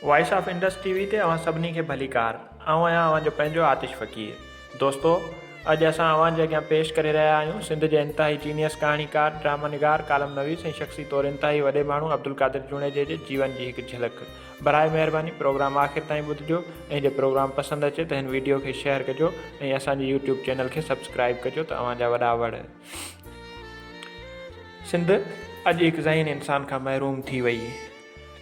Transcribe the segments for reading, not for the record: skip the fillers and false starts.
Voice of Indus T V تي اوهان سڀني کي ڀليڪار. آئون آهيان اوهان جو پنهنجو آتش فقير. دوستو اڄ اسان اوهان جي اڳيان پيش ڪري رهيا آهيون سنڌ جي انتهائي جينيس ڪهاڻيڪار، ڊراما نگار، ڪالم نويس ۽ شخصي طور انتهائي وڏي ماڻهو عبدالقادر جوڻيجي جي جيون جي هڪ جهلڪ. براء مهرباني پروگرام آخر تائين ٻڌجو ۽ جي پروگرام پسند اچي ته هن ويڊيو کي شيئر ڪجو ۽ اسان جي يوٽيوب چينل کي سبسڪرائيب ڪجو ته اوهان جا وڏا وڙ. سنڌ اڄ هڪ ذهين انسان کان محروم ٿي وئي.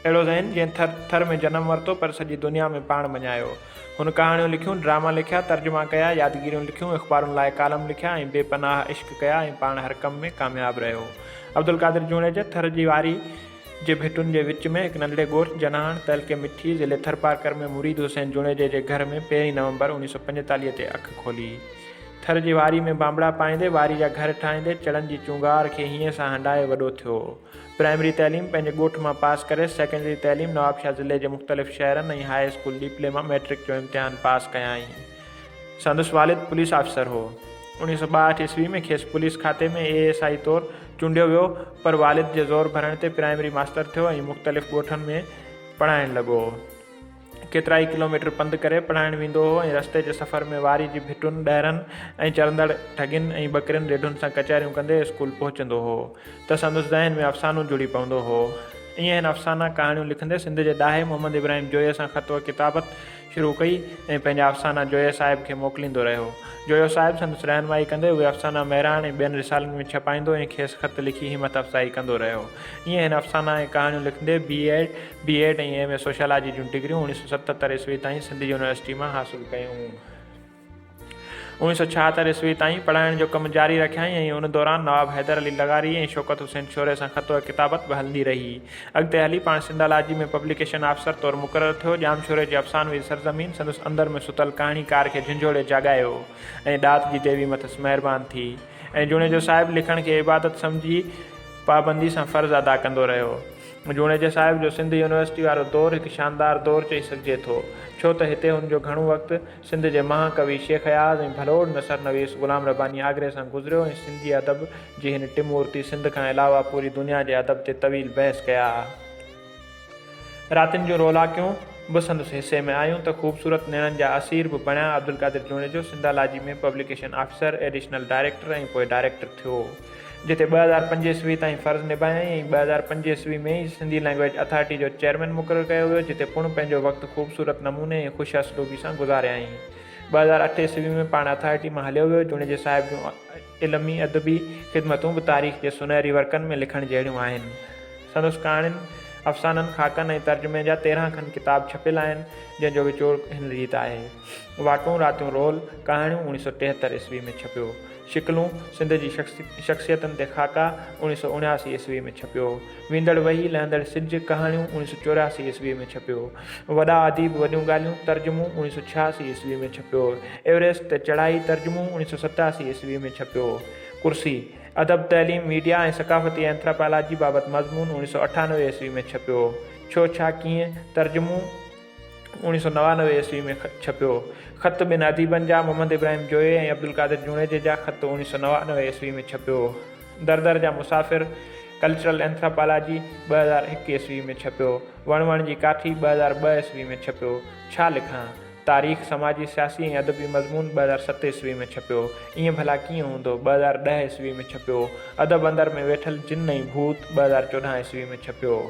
اهڙو ذهن جنهن ٿر ٿر ۾ جنم ورتو پر سڄي دنيا ۾ پاڻ مڃايو. هن ڪهاڻيون لکيون، ڊراما لکيا، ترجما ڪيا، يادگيريون لکيون، اخبارن لاء ڪالم لکيا ۽ بي پناهه عشق ڪيا ۽ پاڻ هر ڪم ۾ ڪامياب رهيو. عبدالقادر جوڻيجو ٿر جي واري جي ڀٽن جي وچ ۾ هڪ ننڍڙي ڳوٺ جناهڻ، تعلقي مٺي، ضلعي ٿرپارڪر ۾ مريد حسين جوڻيجي جي گهر ۾ پهرين نومبر 1945 تي اک کولي. ٿر جي واري ۾ بانبڙا پائيندي، واري جا گهر ٺاهيندي، چڙن جي چونگار کي هينئين سان هنڊائي وڏو ٿيو. پرائمري تعليم پنهنجي ڳوٺ مان پاس ڪري سيڪنڊري تعليم نوابشاهه ضلعي جي مختلف شهرن ۽ هاء اسڪول ڏيپلي مان مئٽرڪ جو امتحان پاس ڪيائين. سندس والد پوليس آفيسر هو. 1962 عيسوي ۾ کيس پوليس کاتي ۾ اي ايس I طور چونڊيو ويو پر والد جي زور ڀرڻ تي پرائمري ماستر ٿيو ۽ مختلف ڳوٺن ۾ پڙهائڻ لڳو. ڪيترائي ڪلوميٽر پنڌ ڪري پڙهائڻ ويندو هو ۽ رستي جي سفر ۾ واري جي ڀٽن، ڏهرن ۽ چرندڙ ڍڳين ۽ ٻڪرين رڍن سان ڪچهريون ڪندي اسڪول پهچندو هو ته سندس ذهن ۾ افسانو جڙي پوندو هو. ائين هن افسانا، ڪهاڻيون لکندي سنڌ جي ڏاهي محمد ابراهيم جويي سان خط و ڪتابت شروع ڪئي ۽ پنهنجا افسانا جويي صاحب کي موڪليندو رهيو. جويو صاحب سندس رهنمائي ڪندي اهي افسانا مهراڻ ۽ ٻين رسالن ۾ ڇپائيندو ۽ کيس خط لکي همٿ افزائي ڪندو رهيو. ائين هن افسانا ۽ ڪهاڻيون لکندي B Ed, B Ed ۽ M A sociology جون ڊگريون 1977 عيسوي تائين سنڌ يونيورسٽي مان حاصل ڪيون. 1976 عيسوي تائين پڙهائڻ جو ڪم جاري رکيائين ۽ ان دوران نواب حيدر علي لغاري ۽ شوڪت حسين شوري سان خط و ڪتابت به هلندي رهي. اڳتي هلي پاڻ سنڌالاجي ۾ پبليڪيشن آفيسر طور مقرر ٿيو. ڄامشوري جي افسانوي سرزمين سندس اندر ۾ ستل ڪهاڻيڪار کي جهنجهوڙي جاڳايو ۽ ڏات جي ديوي مٿس مهربان ٿي ۽ جوڻيجو صاحب لکڻ کي عبادت سمجهي پابندي سان فرض ادا ڪندو رهيو. جوڻيجي صاحب جو سنڌ يونيورسٽي وارو دور هڪ شاندار دور چئي سگهجي ٿو، ڇو ته هتي هن جو گهڻو وقت سنڌ جي مهان ڪوي شيخ اياز ۽ ڀلوڙ نثر نويس غلام رباني آگري سان گذريو ۽ سنڌي ادب جي هن ٽمورتي سنڌ کان علاوه پوري دنيا جي ادب تي طويل بحث ڪيا. راتين جون رولاڪيون به سندس حصي ۾ آيون ته خوبصورت نيڻن جا اسير به بڻيا. Abdul Qadir Junejo Sindhology ۾ publication officer, additional director ۽ پوء ڊائريڪٽر ٿيو. جتي 2005 عيسوي تائين فرض نڀايائين ۽ 2005 عيسوي ۾ ئي سنڌي لئنگئيج اٿارٽي جو چيئرمين مقرر ڪيو ويو جتي پڻ پنهنجو وقت خوبصورت نموني ۽ خوش اسلوبي سان گذاريائين. 2008 عيسوي ۾ پاڻ اٿارٽي مان هليو ويو. جوڻيجي صاحب جون علمي ادبي خدمتون به تاريخ جي سونهري ورقن ۾ لکڻ جهڙيون آهن. سندس ڪهاڻين، افسانن، خاڪن ۽ ترجمي جا 13 کن ڪتاب ڇپيل آهن، جنهن جو وچور هن ريت آهي. واٽون راتيون رول، ڪهاڻيون، 1973 عيسوي ۾ ڇپيو. شڪلون، سنڌ جي شخصيتن تي خاڪا، 1979 عيسوي ۾ ڇپيو. ويندڙ وهي، لهندڙ سج، ڪهاڻيون، 1984 عيسوي ۾ ڇپيو. وڏا اديب وڏيون ڳالهيون، ترجمو، 1986 عيسوي ۾ ڇپيو. ايوريسٽ تي چڙهائي، ترجمو، 1987 عيسوي ۾ ڇپيو. ڪرسي، ادب، تعليم، ميڊيا ۽ ثقافتي اينٿراپالاجي بابت مضمون، 1998 عيسوي ۾ ڇپيو. ڇو، ڇا، ڪيئن، ترجمو، 1999 عيسوي ۾ ڇپيو. خط ٻن اديبن جا، محمد ابراهيم جويي ۽ عبدالقادر جوڻيجي جا خط، 1999 عيسوي ۾ ڇپيو. در در جا مسافر، ڪلچرل اينٿراپالاجي، 2001 عيسوي ۾ ڇپيو. وڻ وڻ جي ڪاٺي، 2002 عيسوي ۾ ڇپيو. ڇا لکان؟ تاريخ، سماجي، سياسي ۽ ادبي مضمون، 2007 عيسوي ۾ ڇپيو. ائين ڀلا ڪيئن هوندو؟ 2010 عيسوي ۾ ڇپيو. ادب اندر ۾ ويٺل جن ۽ ڀوت، 2014 عيسوي ۾ ڇپيو.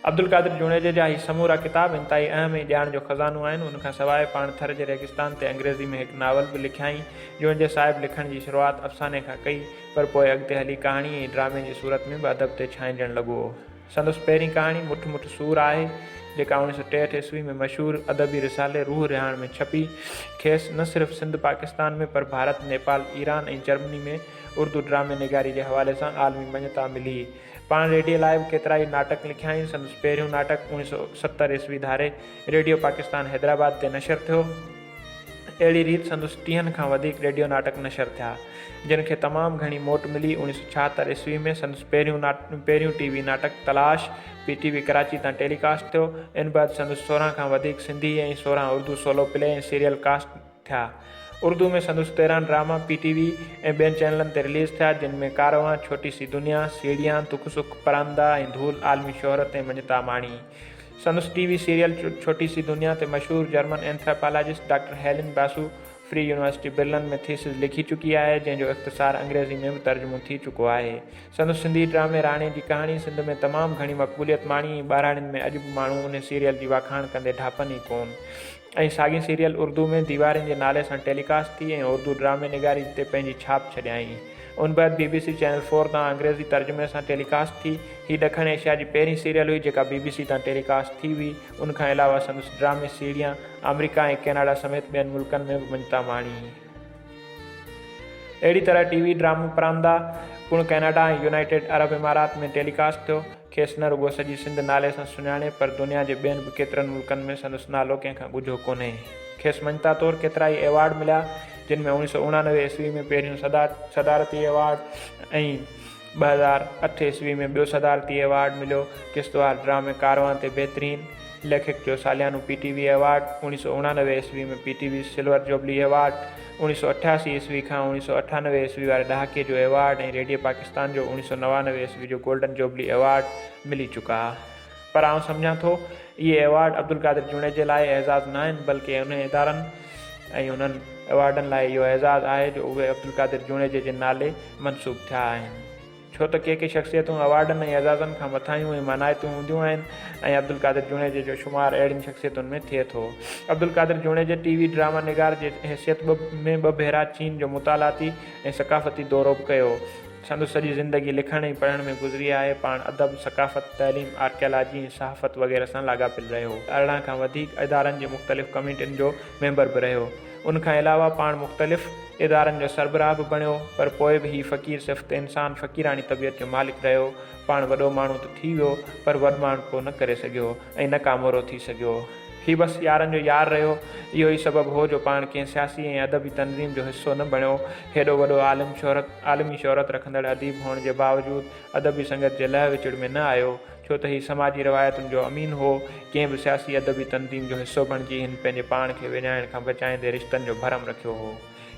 عبدالقادر جوڻيجي جا هي سمورا ڪتاب انتهائي اهم ۽ ڄاڻ جو خزانو آهن. ان کان سواء پاڻ ٿر جي ريگستان تي انگريزي ۾ هڪ ناول به لکيائين. جوڻيجي صاحب لکڻ جي شروعات افساني کان ڪئي، پر پوء اڳتي هلي ڪهاڻي ۽ ڊرامي جي صورت ۾ به ادب تي ڇانئجڻ لڳو. سندس پهرين ڪهاڻي مٺ مٺ سور آهي، جيڪا 1963 عيسوي ۾ مشهور ادبي رسالي روح رهاڻ ۾ ڇپي. کيس نه صرف سنڌ پاڪستان ۾ پر ڀارت، نيپال، ايران ۽ جرمني ۾ اردو ڊرامي نگاري جي حوالي سان عالمي مڃتا ملي. پاڻ ريڊيي لاء به ڪيترائي ناٽڪ لکيائين. سندس پهريون ناٽڪ 1970 عيسوي ڌاري ريڊيو پاڪستان حيدرآباد تي نشر ٿيو. اهڙي ريت سندس ٽيهن کان وڌيڪ ريڊيو ناٽڪ نشر ٿيا، جن کي تمام گهڻي موٽ ملي. 1976 عيسوي ۾ سندس پهريون پهريون ٽي وي ناٽڪ تلاش پي ٽي وي ڪراچي تان ٽيلي ڪاسٽ ٿيو. ان بعد سندس 16 کان وڌيڪ سنڌي ۽ 16 اردو سولو پلي ۽ سيريل ڪاسٽ ٿيا. اردو ۾ سندس 13 ڊراما پي ٽي وي ۽ ٻين چينلن تي رليز ٿيا، جن ۾ ڪاروان، ڇوٽي سي دنيا، سيڙهيان، دک سک، پراندا ۽ ڌول عالمي شهرت ۽ مڃتا ماڻي. سندس ٽي وي سيريل ڇوٽي سي دنيا تي مشهور German anthropologist doctor Helene Basu free university Berlin ۾ thesis لکي چڪي آهي، جنهن جو اختصار انگريزي ۾ به ترجمو ٿي چڪو آهي. سندس سنڌي ڊرامي راڻي جي ڪهاڻي سنڌ ۾ تمام گهڻي مقبوليت ماڻي ۽ ٻهراڙين ۾ اڄ به ماڻهو انهي سيريل جي واکاڻ ڪندي ڍاپن ئي ڪون. ۽ ساڳي سيريل اردو ۾ ديوارين جي نالي سان ٽيليڪاسٽ ٿي ۽ اردو ڊرامي نگاري تي پنهنجي ڇاپ ڇڏيائين. ان بعد بي بي سي چينل فور تان انگريزي ترجمي سان ٽيليڪاسٽ ٿي. هي ڏکڻ ايشيا جي پهرين سيريل هئي جيڪا بي بي سي تان ٽيليڪاسٽ ٿي هئي. ان کان علاوه سندس ڊرامي سيڙهيان آمريڪا ۽ ڪئناڊا سميت ٻين ملڪن ۾ به مڃتا ماڻي. اهڙي طرح ٽي وي ڊرامو پراندا پڻ ڪئناڊا ۽ يونائيٽيڊ عرب امارات ۾ ٽيلي ڪاسٽ ٿيو. کيس نه رڳو سڄي سنڌ نالي سان سڃاڻي پر دنيا جي ٻين به ڪيترن ملڪن ۾ سندس نالو ڪنهن کان ڳجهو ڪونهي. کيس مڃتا طور ڪيترائي ايوارڊ مليا جن ۾ 1989 عيسوي ۾ پهريون صدارتي ايوارڊ ۽ 2008 عيسوي ۾ ٻيو صدارتي ايوارڊ مليو. قسطوار ڊرامي ڪاروان تي بهترين ليکڪ جو ساليانو پي ٽي وي ايوارڊ، 1989 عيسوي ۾ P T V silver jubilee award, 1988 عيسوي کان 1998 عيسوي واري ڏهاڪي جو ايوارڊ ۽ ريڊيو پاڪستان جو 1999 عيسوي جو گولڊن جوبلي ايوارڊ ملي چڪا. پر آئون سمجهان ٿو اهي ايوارڊ عبدالقادر جوڻيجي لاء اعزاز ناهن بلڪه انهن ادارن ۽ انهن ايوارڊن لاء اهو اعزاز آهي جو اهي عبدالقادر جوڻيجي جي نالي منسوب ٿيا آهن. ڇو ته ڪي ڪي شخصيتون ايوارڊن ۽ اعزازن کان مٿاهيون ۽ مانائتيون هونديون آهن ۽ عبدالقادر جوڻيجي جو شمار اهڙين شخصيتن ۾ ٿئي ٿو. عبدالقادر جوڻيجي ٽي وي ڊراما نگار جي حيثيت ۾ ٻه ڀيرا چين جو مطالعاتي ۽ ثقافتي دورو به ڪيو. سندس سڄي زندگي لکڻ ۽ پڙهڻ ۾ گذري آهي. پاڻ ادب، ثقافت، تعليم، آرڪيالاجي ۽ صحافت وغيره سان لاڳاپيل رهيو. 18 کان وڌيڪ ادارن جي مختلف ڪميٽين جو ميمبر به رهيو. ان کان علاوه پاڻ مختلف ادارن جو سربراهه به بڻيو، پر پوء به هي فقير صفت انسان فقيراڻي طبيعت جو مالڪ رهيو. پاڻ وڏو ماڻهو ته ٿي ويو، پر وڏماڻهپو نه ڪري سگهيو ۽ نه ڪامورو ٿي سگهيو. هي بس يارن جو يار رهيو. اهو ئي سبب هو جو پاڻ ڪنهن سياسي ۽ ادبي تنظيم جو حصو نه بڻيو. هيڏو وڏو عالم شهرت عالمي شهرت رکندڙ اديب هئڻ جي باوجود ادبي سنگت جي لهه وچڙ ۾ نه آيو. ڇو ته هي سماجي روايتن جو امين هو. ڪنهن به سياسي ادبي تنظيم جو حصو بڻجي هن پنهنجي پاڻ کي وڃائڻ کان بچائيندي رشتن جو ڀرم رکيو هو.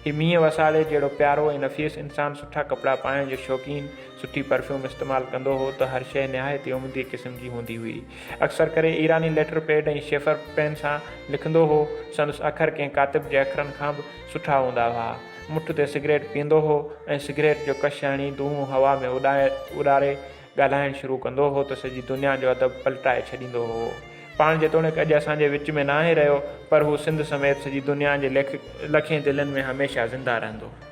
هي مينهن وساڙي جهڙو پيارو ۽ نفيس انسان سٺا ڪپڙا پائڻ جو شوقين، سٺي پرفيوم استعمال ڪندو هو ته هر شيء نهايت ئي عمدي قسم جي هوندي هئي. اڪثر ڪري ايراني ليٽر پيڊ ۽ شيفر پين سان لکندو هو. سندس اکر ڪنهن ڪاتب جي اکرن کان به سٺا هوندا هئا. مٺ تي سگريٽ پيئندو هو ۽ سگريٽ جو ڪش هڻي دونهون هوا ۾ اڏاري ڳالهائڻ شروع ڪندو هو ته سڄي دنيا جو ادب پلٽائي ڇڏيندو هو. پاڻ جيتوڻيڪ اڄ اسان جي وچ ۾ ناهي رهيو پر هو سنڌ سميت سڄي دنيا جي لکين دلين ۾ هميشه زنده رهندو.